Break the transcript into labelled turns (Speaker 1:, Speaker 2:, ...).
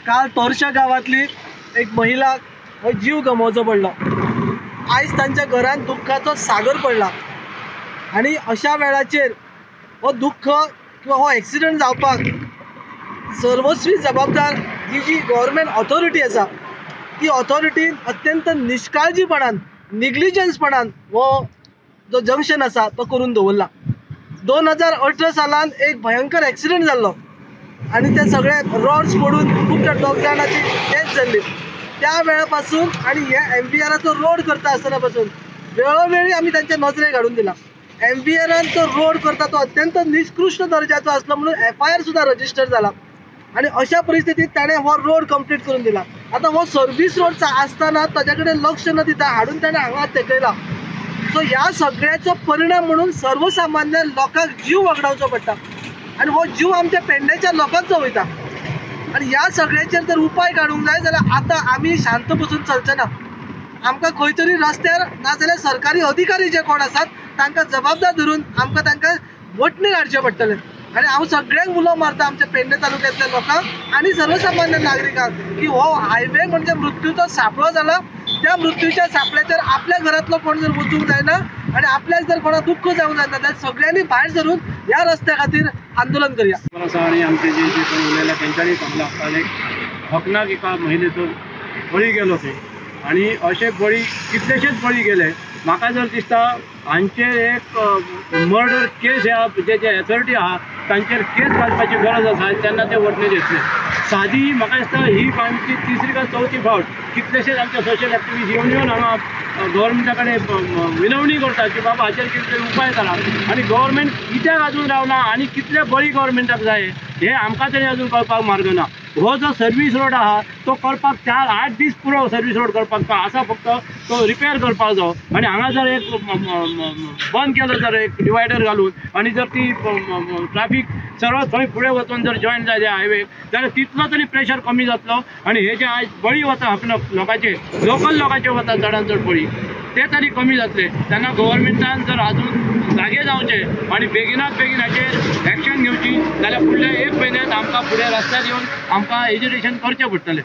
Speaker 1: काल तोरशा गांवांतली एक महिला हो जीव गमोवचो पडलो. आयज तांच्या घरांत दुख्खाचो सागर पडला आनी अशा वेळाचेर हो दुख्ख किंवा हो एक्सिडंट जावपाक सर्वस्वी जबाबदार ही जी गव्हर्मेंट ऑथॉरिटी आसा ती ऑथॉरिटीन अत्यंत निश्काळजीपणान, निग्लिजन्सपणान हो जो जंक्शन आसा तो करून दवरला. 2018 सालान एक भयंकर एक्सिडंट जाल्लो आनी ते सगळे रॉड्स पडून खुबश्या दोग जाणांची डेथ जाल्ली. त्या वेळा पासून आनी हे MVRाचो रोड करता आसतना पासून वेळोवेळी आमी तांच्या नजरेक हाडून दिला. MVRान तो रोड करता तो अत्यंत निष्कृष्ट दर्जाचो आसलो म्हणून FIR सुद्दां रजिस्टर जाला आनी अशा परिस्थितीत ताणें हो रोड कंप्लीट करून दिला. आतां हो सर्वीस रोड आसतना ताच्या कडेन लक्ष न दिता हाडून ताणें हांगा तेकयला. सो ह्या सगळ्याचो परिणाम म्हणून सर्वसामान्य लोकांक जीव वगडावचो पडटा आनी हो जीव आमच्या पेडण्याच्या लोकांचो वयता. आनी ह्या सगळ्याचेर जर उपाय काडूंक जाय जाल्यार आतां आमी शांत बसून चलचे ना. आमकां खंय तरी रस्त्यार नाजाल्यार सरकारी अधिकारी जे कोण आसात तांकां जबाबदार धरून आमकां तांकां वटणीर हाडचें पडटलें. आनी हांव सगळ्यांक उलो मारता आमच्या पेडणे तालुक्यांतल्या लोकांक आनी सर्वसामान्य नागरिकांक की हो हायवे म्हणजे मृत्यूचो सांपळो जाला. त्या मृत्यूच्या सांपळ्याचेर आपल्या घरांतलो कोण जर वचूंक जायना आनी आपल्याक जर कोणाक दुख्ख जावंक जायना जाल्यार सगळ्यांनी भायर सरून ह्या रस्त्या खातीर आंदोलन करया.
Speaker 2: आसा आनी आमचे जे जे कोण उलयल्या तेंच्यांनी सांगलां काल एक हकनाक एका महिलेचो बळी गेलो थंय आनी अशे बळी कितलेशेच बळी गेले. म्हाका जर दिसता हांचेर एक मर्डर केस ह्या जे जे एथॉरिटी आहा तांचेर केस घालपाची गरज आसा तेन्ना ते वटणेर येतले. सादी म्हाका दिसता ही आमची तिसरी काय चवथी फावट कितलेशेच आमचे सोशल एक्टिविस्ट येवन येवन हांगा गव्हर्मेंटा कडेन विनवणी करता की बाबा हाचेर कितें तरी उपाय करा. आनी गव्हर्मेंट कित्याक अजून रावना आनी कितले बळी गव्हर्मेंटाक जाय हे आमकां तरी अजून कळपाक मार्ग ना. हो जो सर्वीस रोड आहा तो करपाक 4-8 दीस पुरो सर्वीस रोड करपाक तो आसा, फक्त तो रिपेर करपाक जावो. आनी हांगा जर एक बंद केलो जर एक डिवायडर घालून आनी जर ती ट्राफीक सरळ थंय फुडें वचून जर जॉयन जाय हायवे जाल्यार तितलो तरी प्रेशर कमी जातलो. आनी हे जे आयज बळी वता आपलो लोकांचे, लोकल लोकांचे वता चडान चड बळी, ते तरी कमी जातले. तेन्ना गव्हर्मेंटान जर अजून जागे जावचे आनी बेगिनात बेगीन हाचेर एक्शन घेवची जाल्यार फुडल्या 1 म्हयन्यांत आमकां फुडें रस्त्यार येवन आमकां एजुकेशन करचें पडटलें.